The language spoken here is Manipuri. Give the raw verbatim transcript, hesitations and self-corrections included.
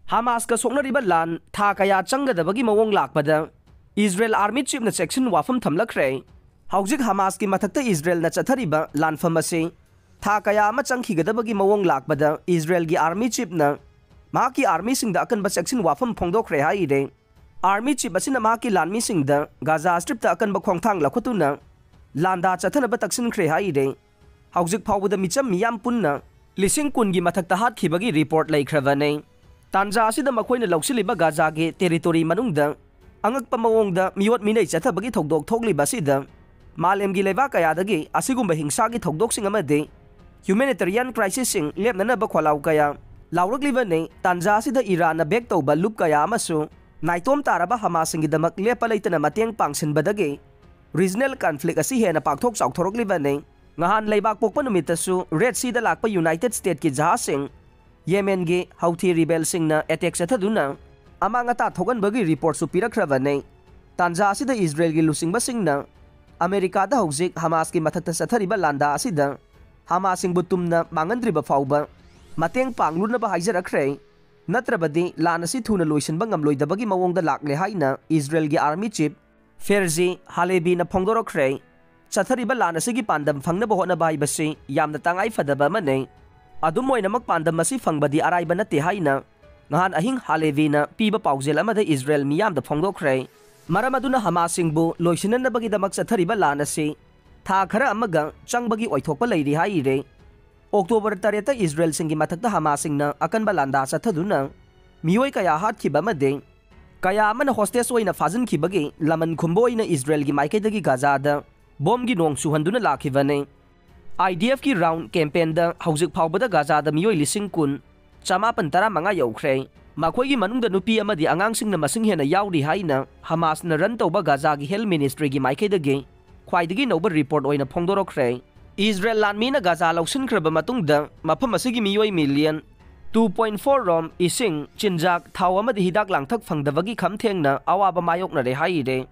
ꯍꯃꯥꯁꯀ ꯁꯣꯛꯅꯔꯤꯕ ꯂꯥꯟ ꯊꯥ ꯀꯌꯥ ꯆꯪꯒꯗꯕꯒꯤ ꯃꯑꯣꯡ ꯂꯥꯛꯄꯗ ꯏꯁꯔꯦꯜ ꯑꯥꯔꯃꯤ ꯆꯤꯐꯅ ꯆꯦꯛꯁꯤꯟ ꯋꯥꯐꯝ ꯊꯝꯂꯛꯈ꯭ꯔꯦ꯫ ꯍꯧꯖꯤꯛ ꯍꯃꯥꯁꯀꯤ ꯃꯊꯛꯇ ꯏꯁꯔꯦꯜꯅ ꯆꯠꯊꯔꯤꯕ ꯂꯥꯟꯐꯝ ꯑꯁꯤ ꯊꯥ ꯀꯌꯥ ꯑꯃ ꯆꯪꯈꯤꯒꯗꯕꯒꯤ ꯃꯑꯣꯡ ꯂꯥꯛꯄꯗ ꯏꯁꯔꯦꯜꯒꯤ ꯑꯥꯔꯃꯤ ꯆꯤꯐꯅ ꯃꯍꯥꯛꯀꯤ ꯑꯥꯔꯃꯤꯁꯤꯡꯗ ꯑꯀꯟꯕ ꯆꯦꯛꯁꯤꯟ ꯋꯥꯐꯝ ꯐꯣꯡꯗꯣꯛꯈ꯭ꯔꯦ ꯍꯥꯏꯔꯦ꯫ ꯑꯥꯔꯃꯤ ꯆꯤꯐ ꯑꯁꯤꯅ ꯃꯍꯥꯛꯀꯤ ꯂꯥꯟꯃꯤꯁꯤꯡꯗ ꯒꯥꯖꯥ ꯁ꯭ꯇ꯭ꯔꯤꯞꯇ ꯑꯀꯟꯕ ꯈꯣꯡꯊꯥꯡ ꯂꯧꯈꯠꯇꯨꯅ ꯂꯥꯟꯗꯥ ꯆꯠꯊꯅꯕ ꯇꯛꯁꯤꯟꯈ꯭ꯔꯦ ꯍꯥꯏꯔꯦ꯫ ꯍꯧꯖꯤꯛ ꯐꯥꯎꯕꯗ ꯃꯤꯆꯝ ꯃꯤꯌꯥꯝ ꯄꯨꯟꯅ ꯂꯤꯁꯤꯡ ꯀꯨꯟꯒꯤ ꯃꯊꯛꯇ ꯍꯥꯠꯈꯤꯕꯒꯤ ꯔꯤꯄꯣꯔꯠ ꯂꯩꯈ꯭ꯔꯕꯅꯤ꯫ ꯇꯥꯟꯖꯥ ꯑꯁꯤꯗ ꯃꯈꯣꯏꯅ ꯂꯧꯁꯤꯜꯂꯤꯕ ꯒꯥꯖꯥꯒꯤ ꯇꯦꯔꯤꯇꯣꯔꯤ ꯃꯅꯨꯡꯗ ꯑꯉꯛꯄ ꯃꯑꯣꯡꯗ ꯃꯤꯑꯣꯠ ꯃꯤꯅꯩ ꯆꯠꯊꯕꯒꯤ ꯊꯧꯗꯣꯛ ꯊꯣꯛꯂꯤꯕ ꯑꯁꯤꯗ ꯃꯥꯂꯦꯝꯒꯤ ꯂꯩꯕꯥꯛ ꯀꯌꯥꯗꯒꯤ ꯑꯁꯤꯒꯨꯝꯕ ꯍꯤꯡꯁꯥꯒꯤ ꯊꯧꯗꯣꯛꯁꯤꯡ ꯑꯃꯗꯤ ꯍ꯭ꯌꯨꯃꯦꯅꯤꯇꯔꯤꯌꯥꯟ ꯀ꯭ꯔꯥꯏꯁꯤꯁꯁꯤꯡ ꯂꯦꯞꯅꯅꯕ ꯈꯣꯜꯂꯥꯎ ꯀꯌꯥ ꯂꯥꯎꯔꯛꯂꯤꯕꯅꯤ꯫ ꯇꯥꯟꯖꯥ ꯑꯁꯤꯗ ꯏꯔꯥꯟꯅ ꯕꯦꯛ ꯇꯧꯕ ꯂꯨꯞ ꯀꯌꯥ ꯑꯃꯁꯨ ꯅꯥꯏꯇꯣꯝ ꯇꯥꯔꯕ ꯍꯃꯥꯁꯁꯤꯡꯒꯤꯗꯃꯛ ꯂꯦꯞꯄ ꯂꯩꯇꯅ ꯃꯇꯦꯡ ꯄꯥꯡꯁꯤꯟꯕꯗꯒꯤ ꯔꯤꯖꯅꯦꯜ ꯀꯟꯐ꯭ꯂꯤꯛ ꯑꯁꯤ ꯍꯦꯟꯅ ꯄꯥꯛꯊꯣꯛ ꯆꯥꯎꯊꯣꯔꯛꯂꯤꯕꯅꯤ꯫ ꯉꯍꯥꯟ ꯂꯩꯕꯥꯛ ꯄꯣꯛꯄ ꯅꯨꯃꯤꯠꯇꯁꯨ ꯔꯦꯗ ꯁꯤꯗ ꯂꯥꯛꯄ ꯌꯨꯅꯥꯏꯇꯦꯗ ꯁ꯭ꯇꯦꯠꯀꯤ ꯖꯍꯥꯖꯁꯤꯡ ꯌꯦꯃꯦꯟꯒꯤ ꯍꯧꯊꯤ ꯔꯤꯕꯦꯜꯁꯤꯡꯅ ꯑꯦꯇꯦꯛ ꯆꯠꯊꯗꯨꯅ ꯑꯃꯥꯡ ꯑꯇꯥ ꯊꯣꯛꯍꯟꯕꯒꯤ ꯔꯤꯄꯣꯔꯠꯁꯨ ꯄꯤꯔꯛꯈ꯭ꯔꯕꯅꯤ꯫ ꯇꯥꯟꯖꯥ ꯑꯁꯤꯗ ꯏꯁꯔꯦꯜꯒꯤ ꯂꯨꯆꯤꯡꯕꯁꯤꯡꯅ ꯑꯃꯦꯔꯤꯀꯥꯗ ꯍꯧꯖꯤꯛ ꯍꯃꯥꯁꯀꯤ ꯃꯊꯛꯇ ꯆꯠꯊꯔꯤꯕ ꯂꯥꯟꯗꯥ ꯑꯁꯤꯗ ꯍꯃꯥꯁꯁꯤꯡꯕꯨ ꯇꯨꯝꯅ ꯃꯥꯡꯍꯟꯗ꯭ꯔꯤꯕ ꯐꯥꯎꯕ ꯃꯇꯦꯡ ꯄꯥꯡꯂꯨꯅꯕ ꯍꯥꯏꯖꯔꯛꯈ꯭ꯔꯦ꯫ ꯅꯠꯇ꯭ꯔꯕꯗꯤ ꯂꯥꯟ ꯑꯁꯤ ꯊꯨꯅ ꯂꯣꯏꯁꯤꯟꯕ ꯉꯝꯂꯣꯏꯗꯕꯒꯤ ꯃꯑꯣꯡꯗ ꯂꯥꯛꯂꯦ ꯍꯥꯏꯅ ꯏꯁꯔꯦꯜꯒꯤ ꯑꯥꯔꯃꯤ ꯆꯤꯐ ꯐꯦꯔꯖꯤ ꯍꯥꯂꯦꯕꯤꯅ ꯐꯣꯡꯗꯣꯔꯛꯈ꯭ꯔꯦ꯫ ꯆꯠꯊꯔꯤꯕ ꯂꯥꯟ ꯑꯁꯤꯒꯤ ꯄꯥꯟꯗꯝ ꯐꯪꯅꯕ ꯍꯣꯠꯅꯕ ꯍꯥꯏꯕꯁꯤ ꯌꯥꯝꯅ ꯇꯉꯥꯏ ꯐꯗꯕ ꯑꯃꯅꯤ꯫ ꯑꯗꯨꯝ ꯑꯣꯏꯅꯃꯛ ꯄꯥꯟꯗꯝ ꯑꯁꯤ ꯐꯪꯕꯗꯤ ꯑꯔꯥꯏꯕ ꯅꯠꯇꯦ ꯍꯥꯏꯅ ꯉꯍꯥꯟ ꯑꯍꯤꯡ ꯍꯥꯂꯦꯕꯤꯅ ꯄꯤꯕ ꯄꯥꯎꯖꯦꯜ ꯑꯃꯗ ꯏꯁꯔꯦꯜ ꯃꯤꯌꯥꯝꯗ ꯐꯣꯡꯗꯣꯛꯈ꯭ꯔꯦ꯫ ꯃꯔꯝ ꯑꯗꯨꯅ ꯍꯃꯥꯁꯁꯤꯡꯕꯨ ꯂꯣꯏꯁꯤꯟꯅꯅꯕꯒꯤꯗꯃꯛ ꯆꯠꯊꯔꯤꯕ ꯂꯥꯟ ꯑꯁꯤ ꯊꯥ ꯈꯔ ꯑꯃꯒ ꯆꯪꯕꯒꯤ ꯑꯣꯏꯊꯣꯛꯄ ꯂꯩꯔꯤ ꯍꯥꯏꯔꯤꯔꯦ꯫ ꯑꯣꯛꯇꯣꯕꯔ ꯇꯔꯦꯠꯇ ꯏꯁꯔꯦꯜꯁꯤꯡꯒꯤ ꯃꯊꯛꯇ ꯍꯃꯥꯁꯁꯤꯡꯅ ꯑꯀꯟꯕ ꯂꯥꯟꯗꯥ ꯆꯠꯊꯗꯨꯅ ꯃꯤꯑꯣꯏ ꯀꯌꯥ ꯍꯥꯠꯈꯤꯕ ꯑꯃꯗꯤ ꯀꯌꯥ ꯑꯃꯅ ꯍꯣꯁꯇꯦꯖ ꯑꯣꯏꯅ ꯐꯥꯖꯤꯟꯈꯤꯕꯒꯤ ꯂꯃꯟ ꯈꯨꯝꯕ ꯑꯣꯏꯅ ꯏꯁꯔꯦꯜꯒꯤ ꯃꯥꯏꯀꯩꯗꯒꯤ ꯒꯥꯖꯥꯗ ꯕꯣꯝꯒꯤ ꯅꯣꯡ ꯆꯨꯍꯟꯗꯨꯅ ꯂꯥꯛꯈꯤꯕꯅꯤ꯫ ꯑꯥꯏ ꯗꯤ ꯑꯦꯐꯀꯤ ꯔꯥꯎꯟ ꯀꯦꯝꯄꯦꯟꯗ ꯍꯧꯖꯤꯛ ꯐꯥꯎꯕꯗ ꯒꯥꯖꯥꯗ ꯃꯤꯑꯣꯏ ꯂꯤꯁꯤꯡ ꯀꯨꯟ ꯆꯃꯥꯄꯟ ꯇꯔꯥꯃꯉꯥ ꯌꯧꯈ꯭ꯔꯦ꯫ ꯃꯈꯣꯏꯒꯤ ꯃꯅꯨꯡꯗ ꯅꯨꯄꯤ ꯑꯃꯗꯤ ꯑꯉꯥꯡꯁꯤꯡꯅ ꯃꯁꯤꯡ ꯍꯦꯟꯅ ꯌꯥꯎꯔꯤ ꯍꯥꯏꯅ ꯍꯃꯥꯁꯅ ꯔꯟ ꯇꯧꯕ ꯒꯥꯖꯥꯒꯤ ꯍꯦꯜꯊ ꯃꯤꯅꯤꯁꯇ꯭ꯔꯤꯒꯤ ꯃꯥꯏꯀꯩꯗꯒꯤ ꯈ꯭ꯋꯥꯏꯗꯒꯤ ꯅꯧꯕ ꯔꯤꯄꯣꯔꯠ ꯑꯣꯏꯅ ꯐꯣꯡꯗꯣꯔꯛꯈ꯭ꯔꯦ꯫ ꯏꯁꯔꯦꯜ ꯂꯥꯟꯃꯤꯅ ꯒꯥꯖꯥ ꯂꯧꯁꯤꯟꯈ꯭ꯔꯕ ꯃꯇꯨꯡꯗ ꯃꯐꯝ ꯑꯁꯤꯒꯤ ꯃꯤꯑꯣꯏ ꯃꯤꯂꯤꯌꯟ ꯇꯨ ꯄꯣꯏꯟ ꯐꯣꯔ ꯔꯣꯝ ꯏꯁꯤꯡ, ꯆꯤꯟꯖꯥꯛ, ꯊꯥꯎ ꯑꯃꯗꯤ ꯍꯤꯗꯥꯛ ꯂꯥꯡꯊꯛ ꯐꯪꯗꯕꯒꯤ ꯈꯝ ꯊꯦꯡꯅ ꯑꯋꯥꯕ ꯃꯥꯌꯣꯛꯅꯔꯦ ꯍꯥꯏꯔꯦ꯫